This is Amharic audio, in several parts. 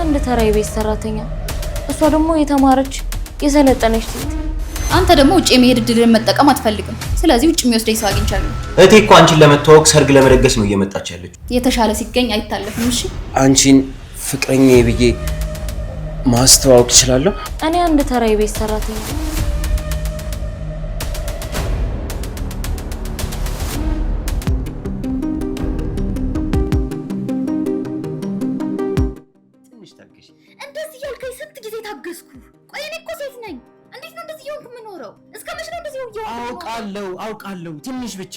አንድ ተራ የቤት ሰራተኛ፣ እሷ ደግሞ የተማረች የሰለጠነች ሴት። አንተ ደግሞ ውጭ የመሄድ እድልን መጠቀም አትፈልግም። ስለዚህ ውጭ የሚወስደኝ ሰው አግኝቻለሁ። እህቴ እኮ አንቺን ለመተዋወቅ ሰርግ ለመደገስ ነው እየመጣች ያለችው። የተሻለ ሲገኝ አይታለፍም። እሺ። አንቺን ፍቅረኛ ብዬ ማስተዋወቅ እችላለሁ? እኔ አንድ ተራ የቤት ሰራተኛ። ትንሽ ታገሽ። እንደዚህ ያልከኝ ስንት ጊዜ ታገስኩ። ቆይ እኔ እኮ ሴት ነኝ። እንዴት ነው እንደዚህ እየሆንኩ የምኖረው? እስከ መቼ ነው እንደዚህ እየሆንኩ የምኖረው? አውቃለሁ አውቃለሁ፣ ትንሽ ብቻ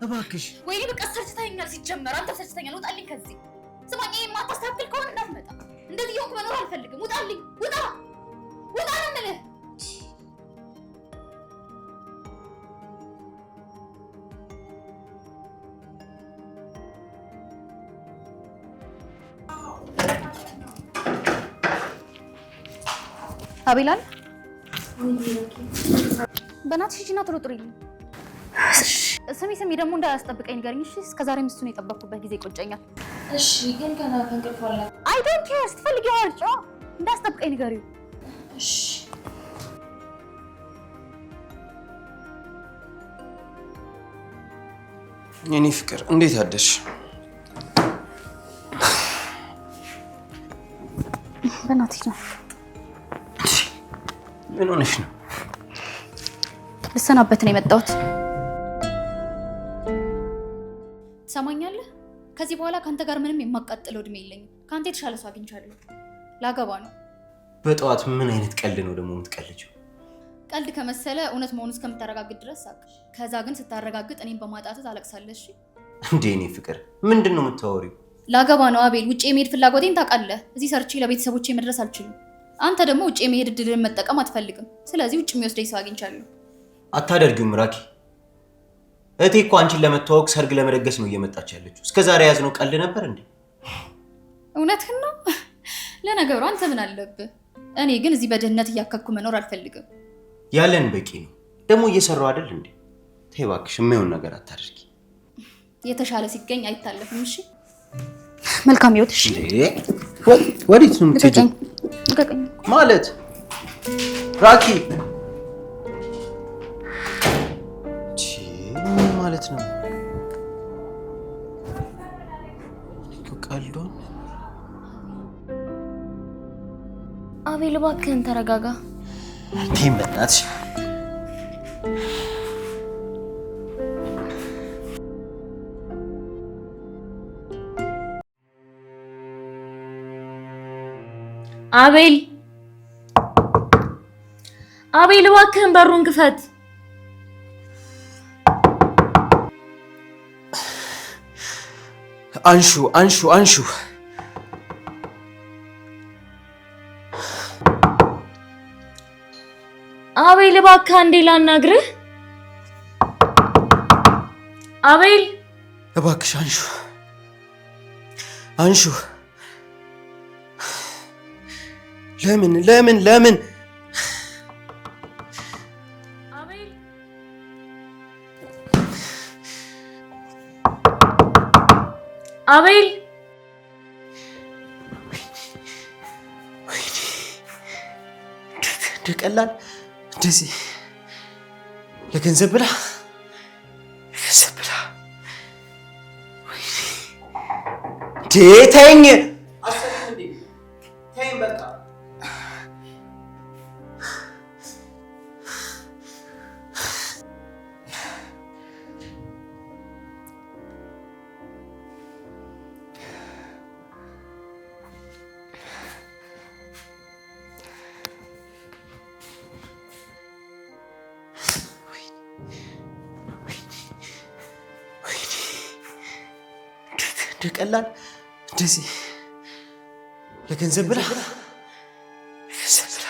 እባክሽ። ወይኔ በቃ ሰልችተኸኛል። ሲጀመር አንተ ሰልችተኸኛል። ውጣልኝ ከዚህ። ስማኝ፣ ይሄን የማታስተካክል ከሆነ እንዳትመጣ። እንደዚህ እየሆንኩ መኖር አልፈልግም። ውጣልኝ! ውጣ! ውጣ ነው የምልህ። አቤላል በእናትሽ ሂጂና ቶሎ ጥሪልኝ። ስሚ ስሚ፣ ደግሞ እንዳያስጠብቀኝ ንገሪኝ እሺ። እስከ ዛሬም እሱን የጠበቅኩበት ጊዜ ይቆጨኛል። እሺ፣ ግን ገና ከእንቅልፏ አልነቃም። I don't care፣ ስትፈልጊ አውጪዋ። እንዳያስጠብቀኝ ንገሪው። እሺ። የኔ ፍቅር፣ እንዴት አደርሽ? በእናትሽ ነው። ምን ሆነሽ ነው? ልሰናበት ነው የመጣሁት። ትሰማኛለህ? ከዚህ በኋላ ከአንተ ጋር ምንም የማቃጥለው እድሜ የለኝም። ከአንተ የተሻለ ሰው አግኝቻለሁ። ላገባ ነው። በጠዋት ምን አይነት ቀልድ ነው ደግሞ የምትቀልጂው? ቀልድ ከመሰለ እውነት መሆኑ እስከምታረጋግጥ ድረስ ሳቅ። ከዛ ግን ስታረጋግጥ እኔን በማጣትህ ታለቅሳለህ። እሺ? እንዴ የኔ ፍቅር፣ ምንድን ነው የምታወሪው? ላገባ ነው አቤል። ውጭ የመሄድ ፍላጎቴን ታውቃለህ። እዚህ ሰርቼ ለቤተሰቦቼ መድረስ አልችልም። አንተ ደግሞ ውጭ የመሄድ እድልን መጠቀም አትፈልግም። ስለዚህ ውጭ የሚወስደኝ ሰው አግኝቻለሁ። አታደርጊውም ራኪ። እህቴ እኮ አንቺን ለመተዋወቅ ሰርግ ለመደገስ ነው እየመጣች ያለችው። እስከ ዛሬ የያዝነው ቀልድ ነበር እንዴ? እውነትህን ነው። ለነገሩ አንተ ምን አለብህ? እኔ ግን እዚህ በድህነት እያከብኩ መኖር አልፈልግም። ያለን በቂ ነው። ደግሞ እየሰራው አይደል እንዴ? ተይ እባክሽ፣ የማይሆን ነገር አታድርጊ። የተሻለ ሲገኝ አይታለፍም። እሺ፣ መልካም ህይወት። እሺ። እንዴ ወዴት ነው የምትሄጂው? ልቀቀኝ። ማለት ራኪ ምን ማለት ነው? ቀልዶን። አቤል እባክህን ተረጋጋ። ተይኝ በእናትሽ። አቤል፣ አቤል እባክህን በሩን ክፈት። አንሹ አንሹ አንሹ። አቤል እባክህ አንዴ ላናግርህ። አቤል። እባክሽ አንሹ አንሹ። ለምን ለምን ለምን? አቤል። አቤል። እንደ ቀላል እንደዚህ ለገንዘብ ብላ፣ ለገንዘብ ብላ። እንዴ ተይኝ፣ ተይኝ በቃ። እንደ ቀላል እንደዚህ ለገንዘብ ብላ፣ ለገንዘብ ብላ።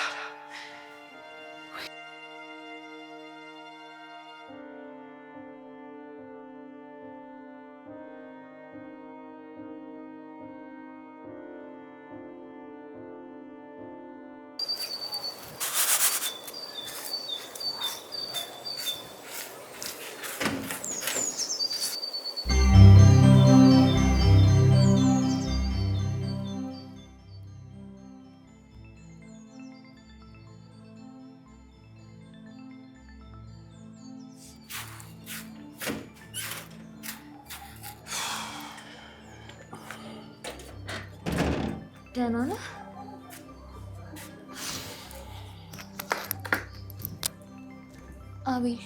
ደህና ነህ? አቤል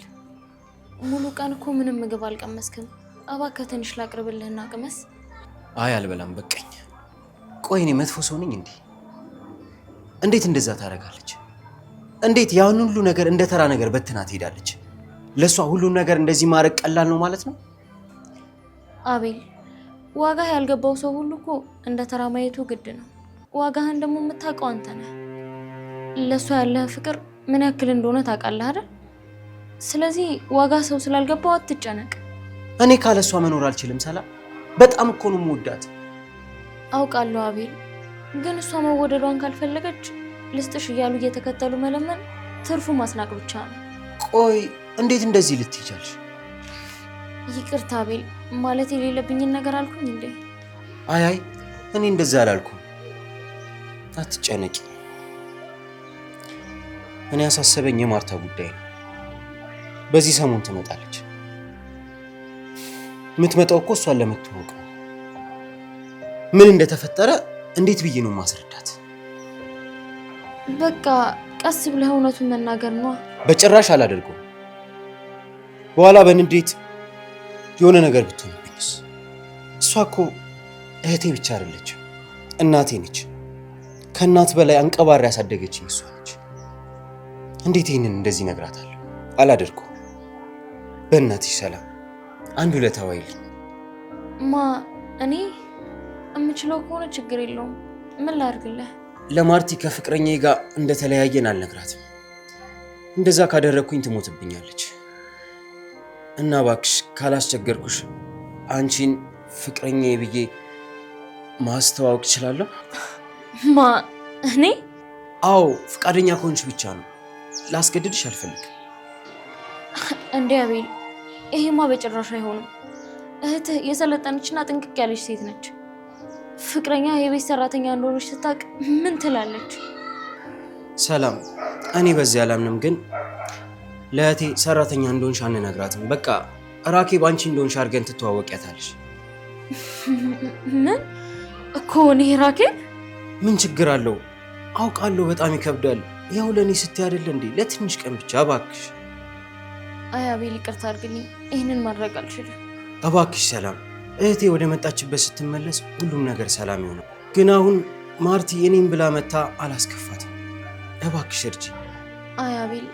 ሙሉ ቀን እኮ ምንም ምግብ አልቀመስክም። እባክህ ትንሽ ላቅርብልህና ቅመስ። አይ አልበላም፣ በቃኝ። ቆይ እኔ መጥፎ ሰው ነኝ እንዴ? እንዴት እንደዛ ታደርጋለች? እንዴት ያን ሁሉ ነገር እንደ ተራ ነገር በትና ትሄዳለች? ለእሷ ሁሉም ነገር እንደዚህ ማድረግ ቀላል ነው ማለት ነው? አቤል ዋጋህ ያልገባው ሰው ሁሉ እኮ እንደ ተራ ማየቱ ግድ ነው። ዋጋህን ደግሞ የምታውቀው አንተ ነህ። ለእሷ ያለህ ፍቅር ምን ያክል እንደሆነ ታውቃለህ አይደል? ስለዚህ ዋጋ ሰው ስላልገባው አትጨነቅ። እኔ ካለሷ መኖር አልችልም። ሰላም፣ በጣም እኮ ነው የምወዳት። አውቃለሁ አቤል፣ ግን እሷ መወደዷን ካልፈለገች ልስጥሽ እያሉ እየተከተሉ መለመን ትርፉ ማስናቅ ብቻ ነው። ቆይ እንዴት እንደዚህ ልትይቻልሽ? ይቅርታ አቤል፣ ማለት የሌለብኝን ነገር አልኩኝ እንዴ? አይ አይ፣ እኔ እንደዛ አላልኩም። አትጨነቂ። እኔ ያሳሰበኝ የማርታ ጉዳይ ነው። በዚህ ሰሞን ትመጣለች። የምትመጣው እኮ እሷን ለመተዋወቅ ነው። ምን እንደተፈጠረ እንዴት ብዬ ነው ማስረዳት? በቃ ቀስ ብለህ እውነቱን መናገር ነው። በጭራሽ አላደርገውም። በኋላ በንዴት የሆነ ነገር ብትሆንብኝስ? እሷ እኮ እህቴ ብቻ አይደለችም፣ እናቴ ነች። ከእናት በላይ አንቀባሪ ያሳደገችኝ እሷ ነች። እንዴት ይህንን እንደዚህ እነግራታለሁ? አላደርገውም። በእናትሽ ሰላም፣ አንድ ውለታ ዋይልኝ። ማ እኔ የምችለው ከሆነ ችግር የለውም። ምን ላድርግልህ? ለማርቲ ከፍቅረኛዬ ጋር እንደተለያየን አልነግራትም። እንደዛ ካደረግኩኝ ትሞትብኛለች። እና እባክሽ ካላስቸገርኩሽ አንቺን ፍቅረኛዬ ብዬ ማስተዋወቅ እችላለሁ? ማ እኔ? አዎ፣ ፈቃደኛ ከሆንሽ ብቻ ነው። ላስገድድሽ አልፈልግም። እንዴ አቤል፣ ይሄማ በጭራሽ አይሆንም። እህትህ የሰለጠነችና ጥንቅቅ ያለች ሴት ነች። ፍቅረኛ የቤት ሰራተኛ እንደሆነች ስታውቅ ምን ትላለች? ሰላም፣ እኔ በዚህ አላምንም፣ ግን ለእህቴ ሰራተኛ እንደሆንሽ አንነግራትም። በቃ ራኬብ አንቺ እንደሆንሽ አድርገን ትተዋወቂያታለሽ። ምን እኮ እኔ ራኬብ? ምን ችግር አለው? አውቃለሁ በጣም ይከብዳል። ያው ለእኔ ስትይ አይደለ እንዴ? ለትንሽ ቀን ብቻ እባክሽ። አይ አቤል፣ ይቅርታ አድርግልኝ፣ ይህንን ማድረግ አልችልም። እባክሽ ሰላም፣ እህቴ ወደ መጣችበት ስትመለስ ሁሉም ነገር ሰላም ይሆናል። ግን አሁን ማርቲ እኔም ብላ መታ አላስከፋትም። እባክሽ እርጂ። አይ አቤል፣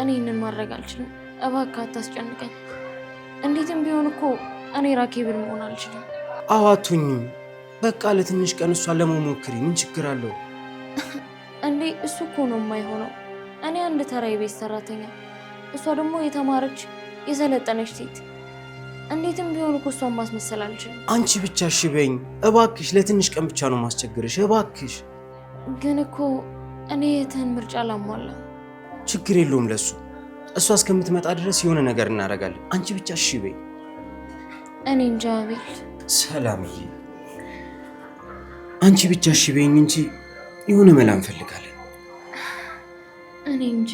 እኔ ይህንን ማድረግ አልችልም። እባክህ አታስጨንቀኝ። እንዴትም ቢሆን እኮ እኔ ራኬብን መሆን አልችልም። አዎ አትሆኝም። በቃ ለትንሽ ቀን እሷን ለመሞክሪ። ምን ችግር አለው እንዴ? እሱ እኮ ነው የማይሆነው። እኔ አንድ ተራ የቤት ሰራተኛ፣ እሷ ደግሞ የተማረች የሰለጠነች ሴት። እንዴትም ቢሆን እኮ እሷን ማስመሰል አልችልም። አንቺ ብቻ እሺ በይኝ እባክሽ። ለትንሽ ቀን ብቻ ነው ማስቸግርሽ፣ እባክሽ። ግን እኮ እኔ የእህትህን ምርጫ ላሟላ። ችግር የለውም ለሱ። እሷ እስከምትመጣ ድረስ የሆነ ነገር እናደርጋለን። አንቺ ብቻ እሺ በይኝ። እኔ እንጃ አቤል። ሰላምዬ፣ አንቺ ብቻ እሺ በይኝ እንጂ የሆነ መላ እንፈልጋለን። እኔ እንጃ።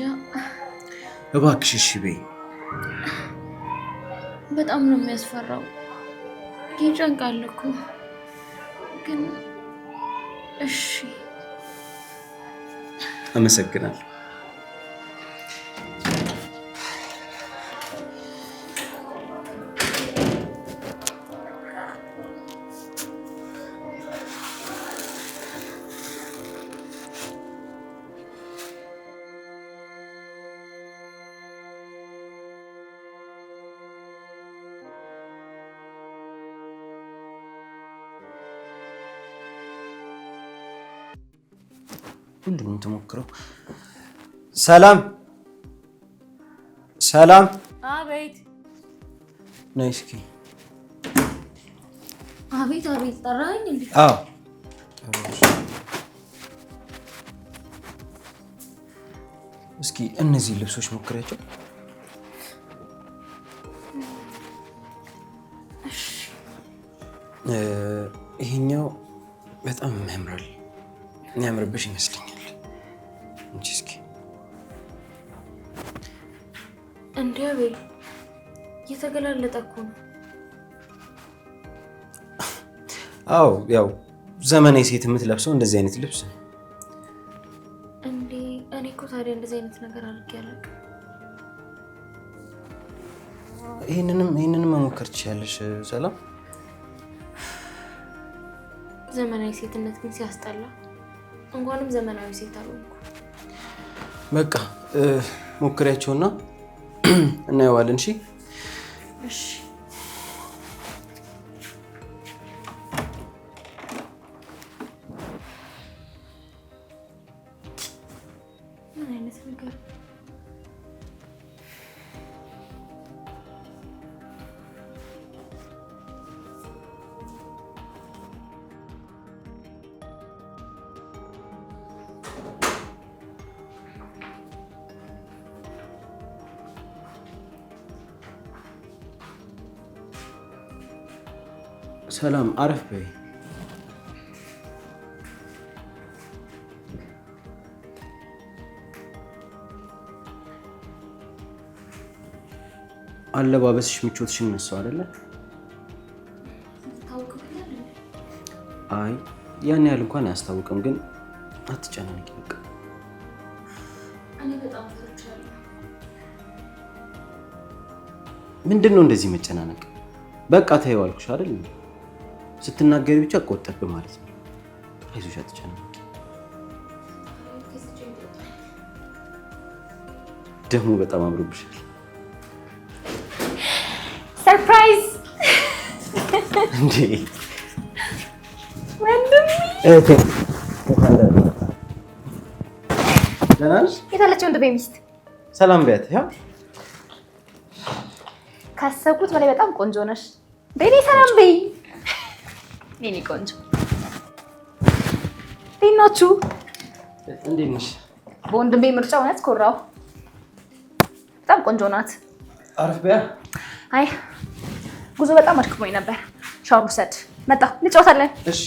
እባክሽ እሺ በይኝ። በጣም ነው የሚያስፈራው። ይጨንቃል እኮ ግን እሺ። አመሰግናለሁ። ምንድን ነው የምትሞክረው? ሰላም ሰላም። አቤት። ነይ እስኪ። አቤት አቤት። ጠራኸኝ እንዴ? አዎ። እስኪ እነዚህ ልብሶች ሞክሪያቸው። ይሄኛው በጣም ያምራል፣ የሚያምርብሽ ይመስለኛል። እንቺ እስኪ እንዴ አቤል፣ እየተገላለጠ እኮ ነው። አዎ፣ ያው ዘመናዊ ሴት የምትለብሰው እንደዚህ አይነት ልብስ ነው። እንዴ እኔ እኮ ታዲያ እንደዚህ አይነት ነገር አድርጌ አላውቅም። ይህንንም መሞከር ትችያለሽ ሰላም። ዘመናዊ ሴትነት ግን ሲያስጠላ። እንኳንም ዘመናዊ ሴት አልሆንኩ። በቃ ሞክሪያቸውና እናየዋለን። እሺ እሺ። ምን አይነት ነገር ሰላም፣ አረፍ በይ። አለባበስሽ ምቾትሽን ነሳው አይደለ? ታውቅብኛል። አይ ያን ያህል እንኳን አያስታውቅም፣ ግን አትጨናነቂ። በቃ እኔ በጣም ፈርቻለሁ። ምንድን ነው እንደዚህ መጨናነቅ? በቃ ተይው አልኩሽ አይደል? ስትናገሪ ብቻ ቆጠብ ማለት ነው። አይዞሽ፣ አትጨናነቂ። ደግሞ በጣም አምሮብሻል። Surprise! እንዴ ወንድሜ እህቴ፣ ደህና ነሽ? የታለች ወንድሜ ሚስት? ሰላም በያት። ያው ካሰብኩት በላይ በጣም ቆንጆ ነሽ። በእኔ ሰላም በይ። የእኔ ቆንጆ እንዴት ናችሁ? እንዴት ነሽ? በወንድሜ ምርጫ እውነት ኮራሁ። በጣም ቆንጆ ናት። አረፍ በያ። አይ ጉዞ በጣም አድክሞኝ ነበር። ሻወር ውሰድ። መጣሁ፣ እንጫወታለን። እሺ።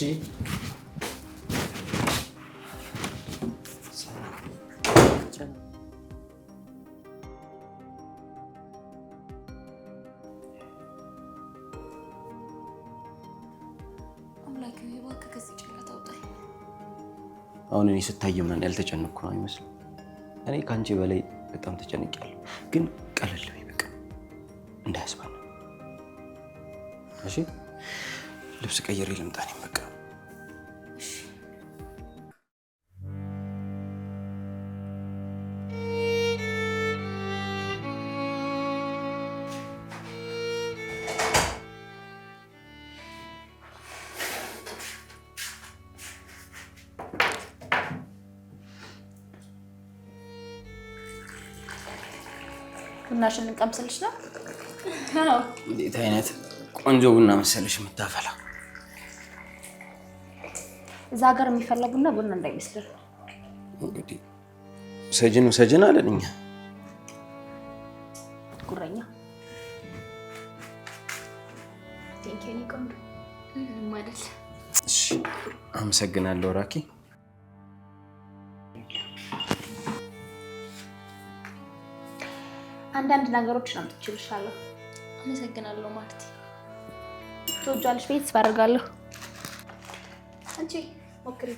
አምላኬ ሆይ እባክህ ከዚህ ጭንቀት አውጣኝ። አሁን እኔ ስታይ ምናምን ያልተጨነቅኩ ነው አይመስልም። እኔ ከአንቺ በላይ በጣም ተጨንቄያለሁ፣ ግን ቀለል በይ በቃ እንዳያስባል። እሺ ልብስ ቀይሬ ልምጣ እኔም በቃ። እሺ ቡናሽን ልንቀምስልሽ ነው። እንዴት አይነት ቆንጆ ቡና መሰለሽ የምታፈላ። እዛ ሀገር የሚፈላ ቡና ቡና እንዳይመስልህ። እንግዲህ ሰጅን ሰጅን አለን እኛ። ጉረኛ። Thank you የኔ ቆንጆ። ምንም አይደል። እሺ አመሰግናለሁ ራኪ። አንዳንድ ነገሮችን አምጥቼልሻለሁ። አመሰግናለሁ ማርቲ። ትወጃለሽ ብዬ ተስፋ አደርጋለሁ። አንቺ ሞክሪ።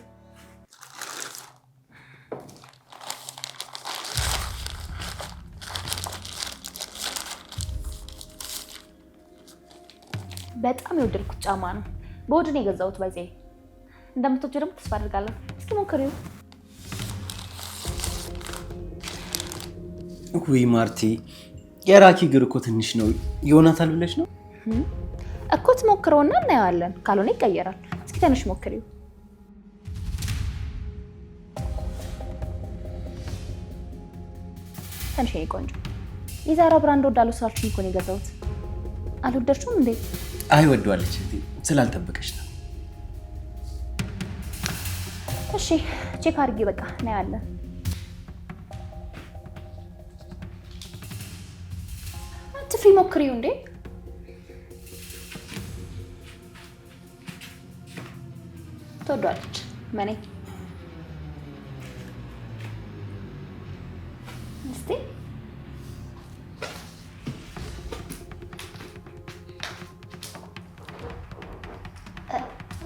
በጣም የወደድኩት ጫማ ነው። በውድ ነው የገዛሁት። ባይዜ እንደምትወጂው ደግሞ ተስፋ አደርጋለሁ። እስኪ ሞክሪው። ውይ ማርቲ፣ የራኪ እግር እኮ ትንሽ ነው። ይሆናታል ብለሽ ነው እኮ? ትሞክረውና እናየዋለን። ካልሆነ ይቀየራል። እስኪ ትንሽ ሞክሪው። ትንሽ የኔ ቆንጆ። የዛራ brand ወዳለሁ ስላልሽኝ እኮ ነው የገዛሁት። አልወደድሽውም እንዴ? አይ ወደዋለች፣ ስላልጠበቀች ነው። እሺ check አድርጊ። በቃ እናየዋለን። አትፍሪ፣ ሞክሪው እንዴ። ትወዷለች መኔ። እስቲ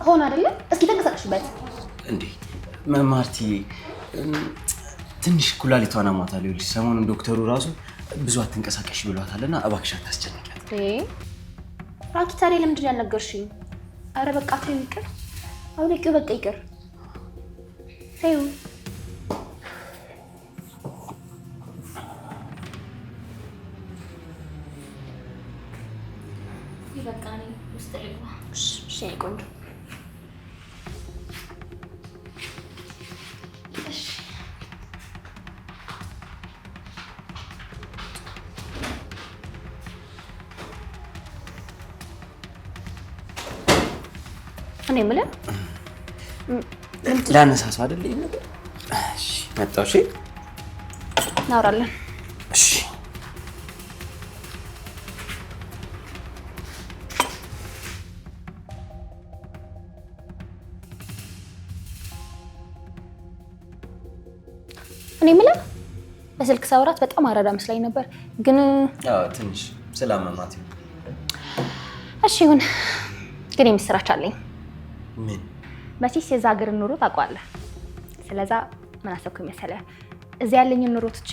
ሆነ አይደለ? እስኪ ተንቀሳቀሽ። ተንቀሳቀሽበት። እንዴ ማርቲ፣ ትንሽ ኩላሊቷን አሟታል። ይኸውልሽ ሰሞኑን ዶክተሩ ራሱ ብዙ አትንቀሳቀሽ ብሏታልና እባክሽ አታስጨንቂያት። ራኪ ታዲያ ለምንድን ነው ያልነገርሽኝ? አረ በቃ ተይው ይቅር፣ አውልቂው በቃ ይቅር፣ ተይው። በቃ እኔ ውስጥ ልግባ። እሺ የእኔ ቆንጆ። እኔ የምልህ ላነሳሱ አይደል ይሄን ነገር? እሺ መጣሁ። እሺ እናወራለን። እሺ እኔ የምልህ በስልክ ሳወራት በጣም አራዳ መስላኝ ነበር፣ ግን አዎ ትንሽ ስላመማት። እሺ ይሁን። ግን የምስራች አለኝ። ምን? መቼስ የዛ ሀገር ኑሮ ታውቀዋለህ። ስለዛ ምን አሰብኩኝ መሰለህ? እዚህ ያለኝን ኑሮ ትቼ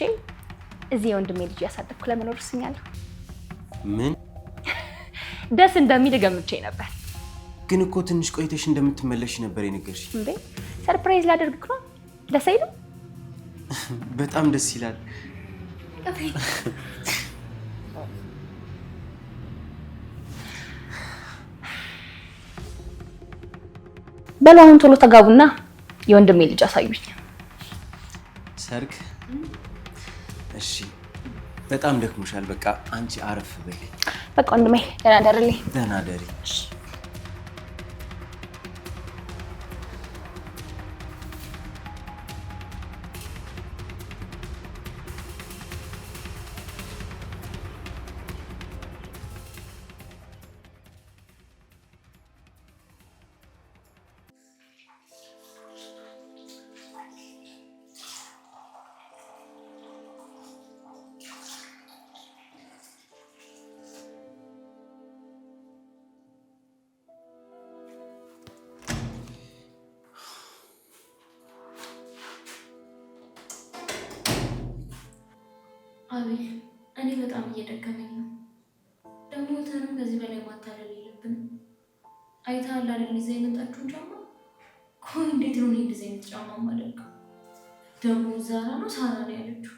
እዚህ የወንድሜ ልጅ እያሳደግኩ ለመኖር ወስኛለሁ። ምን? ደስ እንደሚል ገምቼ ነበር። ግን እኮ ትንሽ ቆይተሽ እንደምትመለሽ ነበር የነገርሽኝ። እንዴ surprise ላደርግክ ነው። ደስ አይልም? በጣም ደስ ይላል። በሉ አሁን ቶሎ ተጋቡና የወንድሜ ልጅ አሳዩኝ። ሰርግ? እሺ። በጣም ደክሞሻል። በቃ አንቺ አረፍ በይ። በቃ ወንድሜ ደህና ደርልኝ። ደህና ደሪ። አቤል እኔ በጣም እየደከመኝ ነው። ደግሞ ተንም ከዚህ በላይ ማታለል የለብንም። አይተሃል አይደል ይዛ የመጣችውን ጫማ? ቆይ እንዴት ነው እኔ እንደዚህ አይነት ጫማ የማደርገው? ደግሞ ዛራ ነው ሳራ ነው ያለችው።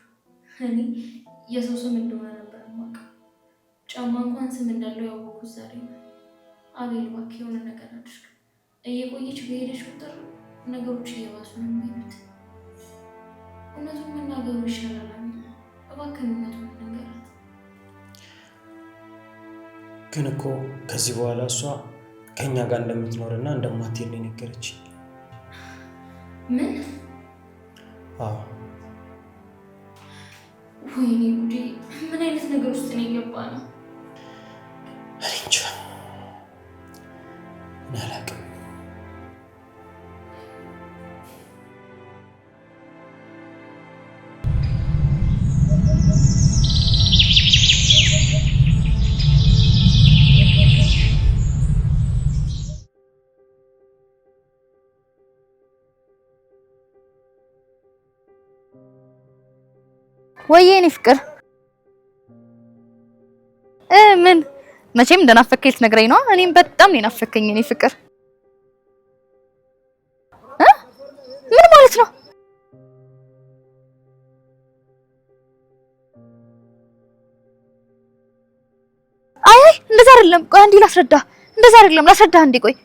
እኔ የሰው ስም እንደሆነ ነበር የማውቀው። ጫማ እንኳን ስም እንዳለው ያወቅኩት ዛሬ ነው። አቤል እባክህ የሆነ ነገር አድርግ። እየቆየች በሄደች ቁጥር ነገሮች እየባሱ ነው የሚሄዱት። እውነቱን መናገሩ ይሻላል አቤል። እባክህን እውነቱን ንገራት። ግን እኮ ከዚህ በኋላ እሷ ከኛ ጋር እንደምትኖርና እንደማትሄድ ነው የነገረችኝ። ምን? አዎ። ወይኔ ጉዴ! ምን አይነት ነገር ውስጥ ነው የገባ ነው? እኔ እንጃ፣ እኔ አላውቅም። ወይዬ የእኔ ፍቅር ምን መቼም እንደናፈከኝ ልትነግረኝ ነው? እኔም በጣም ነው የናፈከኝ የእኔ ፍቅር። ምን ማለት ነው? አይ አይ እንደዛ አይደለም። ቆይ አንዴ ላስረዳ። እንደዛ አይደለም፣ ላስረዳ አንዴ። ቆይ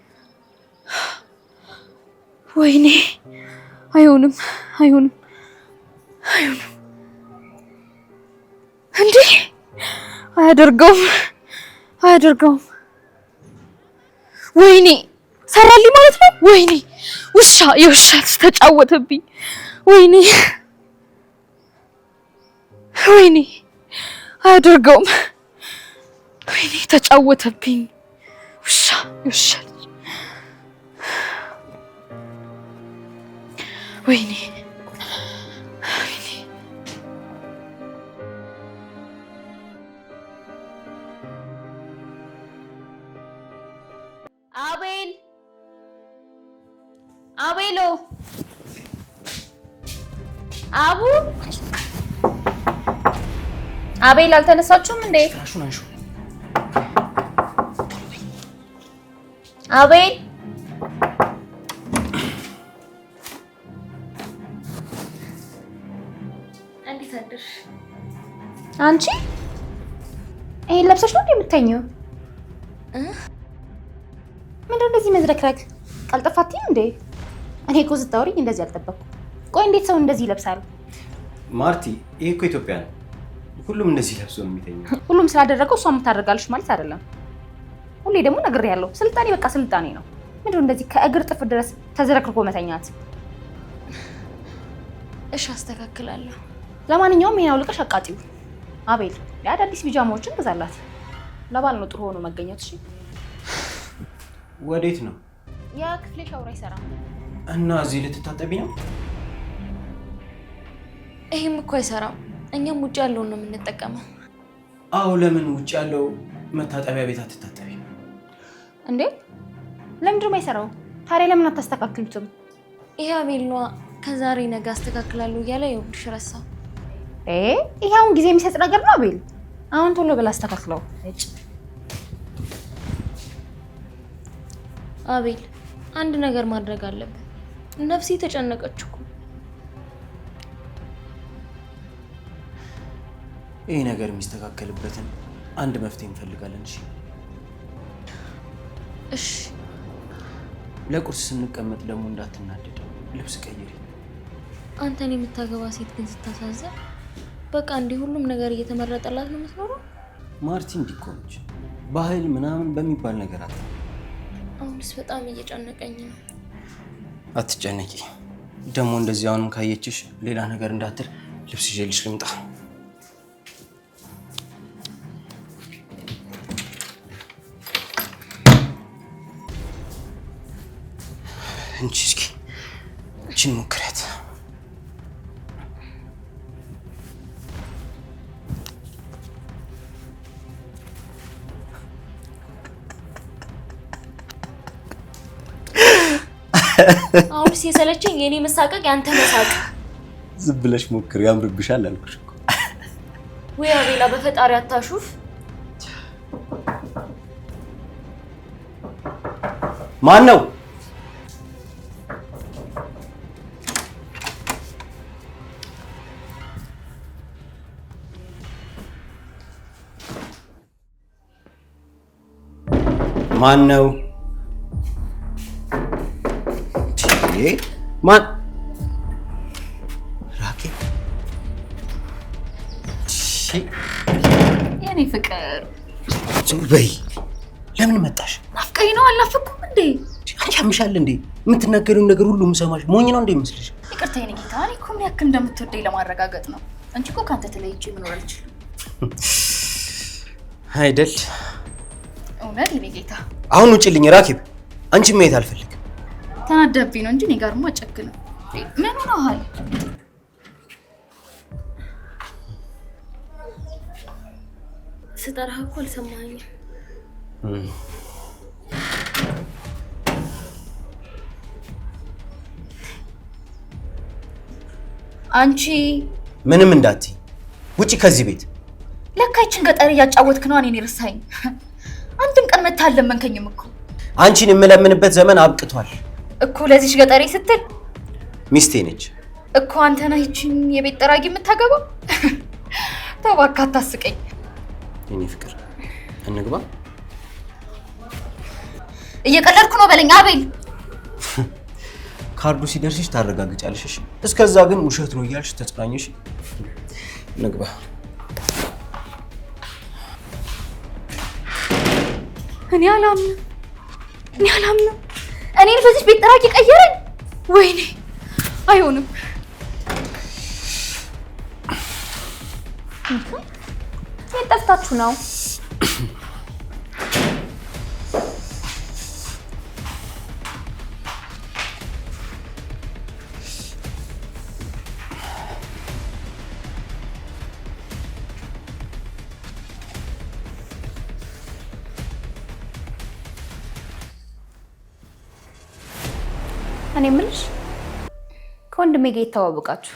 ወይኔ፣ አይሆንም፣ አይሆንም፣ አይሆንም። እንዴ አያደርገውም፣ አያደርገውም። ወይኔ ሰራልኝ ማለት ነው። ወይኔ ውሻ የውሻ ተጫወተብኝ። ወይኔ ወይኔ አያደርገውም። ወይኔ ተጫወተብኝ። ውሻ የውሻ ወይኔ አቤል አቤሎ፣ አቡ፣ አቤል አልተነሳችሁም እንዴ? ፍራሹን አንሹ። አቤል እንዴት አደርሽ? አንቺ ይሄን ለብሰሽ ነው እንዴ የምተኚው? ምንድን ነው እንደዚህ መዝረክረክ? ቀልጠፍ አትይም እንዴ? እኔ እኮ ስታወሪኝ እንደዚህ አልጠበቅኩም። ቆይ እንዴት ሰው እንደዚህ ይለብሳል? ማርቲ፣ ይሄ እኮ ኢትዮጵያ ነው። ሁሉም እንደዚህ ለብሶ ነው የሚተኛው። ሁሉም ስላደረገው እሷ የምታደርጋለች ማለት አይደለም። ሁሌ ደግሞ ነግሬያለሁ፣ ስልጣኔ በቃ ስልጣኔ ነው። ምንድን ነው እንደዚህ ከእግር ጥፍር ድረስ ተዝረክርኮ መተኛት? እሺ አስተካክላለሁ። ለማንኛውም ይሄን አውልቀሽ አቃጢው። አቤል የአዳዲስ ቢጃማዎችን ግዛላት። ለባል ነው ጥሩ ሆኖ መገኘት። እሺ ወዴት ነው? የክፍሌ ሻወር አይሰራም። እና እዚህ ልትታጠቢ ነው? ይሄም እኮ አይሰራም። እኛም ውጭ ያለውን ነው የምንጠቀመው። አዎ፣ ለምን ውጭ ያለው መታጠቢያ ቤት አትታጠቢ? እንዴ ለምንድን ነው የማይሰራው ታዲያ? ለምን አታስተካክሉትም? ይሄ አቤል ነዋ ከዛሬ ነገ አስተካክላለሁ እያለ ይኸውልሽ ረሳው። ይሄ አሁን ጊዜ የሚሰጥ ነገር ነው አቤል። አሁን ቶሎ ብለህ አስተካክለው። አቤል አንድ ነገር ማድረግ አለብን። ነፍሴ ተጨነቀች እኮ። ይሄ ነገር የሚስተካከልበትን አንድ መፍትሄ እንፈልጋለን። እሺ እሺ። ለቁርስ ስንቀመጥ ደግሞ እንዳትናደድ ልብስ ቀይሪ። አንተን የምታገባ ሴት ግን ስታሳዝን። በቃ እንዲህ ሁሉም ነገር እየተመረጠላት ነው የምትኖረው። ማርቲ እንዲህ እኮ ነች። ባህል ምናምን በሚባል ነገር አታ አሁንስ በጣም እየጨነቀኝ ነው። አትጨነቂ። ደግሞ እንደዚህ አሁንም ካየችሽ ሌላ ነገር እንዳትል ልብስ ይዤልሽ ልምጣ። እንቺ እስኪ እቺን ሞክሪያት። አሁንስ የሰለቸኝ የኔ መሳቀቅ ያንተ መሳቅ። ዝም ብለሽ ሞክሪ፣ ያምርብሻል አልኩሽ እኮ። ወይ አቤላ በፈጣሪ አታሹፍ። ማን ነው? ማን ነው? ማን? ራኬ የኔ ፍቅር ዞር በይ። ለምን መጣሽ? ናፍቀኝ ነው። አልናፈኩም እንዴ? አንቺ ያምሻል እንዴ? የምትናገሪውን ነገር ሁሉ የምሰማሽ ሞኝ ነው እንዴ ይመስልሽ? ይቅርታ የኔ ጌታ፣ እኔ እኮ ምን ያክል እንደምትወደኝ ለማረጋገጥ ነው። አንቺ እኮ ከአንተ ተለይቼ መኖር አልችልም። አይደል? እውነት የኔ ጌታ። አሁን ውጪልኝ ራኬብ። አንቺን ማየት አልፈልግም። ተናደብኝ ነው እንጂ እኔ ጋርማ አጨክንም። ምን ሆነሃል? ስጠራህ እኮ አልሰማኸኝም። አንቺ ምንም እንዳትይ፣ ውጪ ከዚህ ቤት። ለካ ይችን ገጠር እያጫወትክ ነው እኔን የረሳኸኝ። አንድም ቀን መተህ አልለመንከኝም እኮ። አንቺን የምለምንበት ዘመን አብቅቷል እኮ። ለዚች ገጠሬ ስትል ሚስቴ ነች እኮ። አንተ ነህ ይችን የቤት ጠራጊ የምታገባው? ተው እባክህ አታስቀኝ። የኔ ፍቅር እንግባ። እየቀለድኩ ነው በለኝ አቤል። ካርዱ ሲደርስሽ ታረጋግጫለሽ። እሺ? እስከዛ ግን ውሸት ነው እያልሽ ተጽናኝሽ። እንግባ። እኔ አላምንም፣ እኔ አላምንም። እኔን በዚች ቤት ጠራጊ ቀየረኝ። ወይኔ አይሆንም። የት ጠፍታችሁ ነው? እኔ የምልሽ ከወንድሜ ጋር የተዋወቃችሁ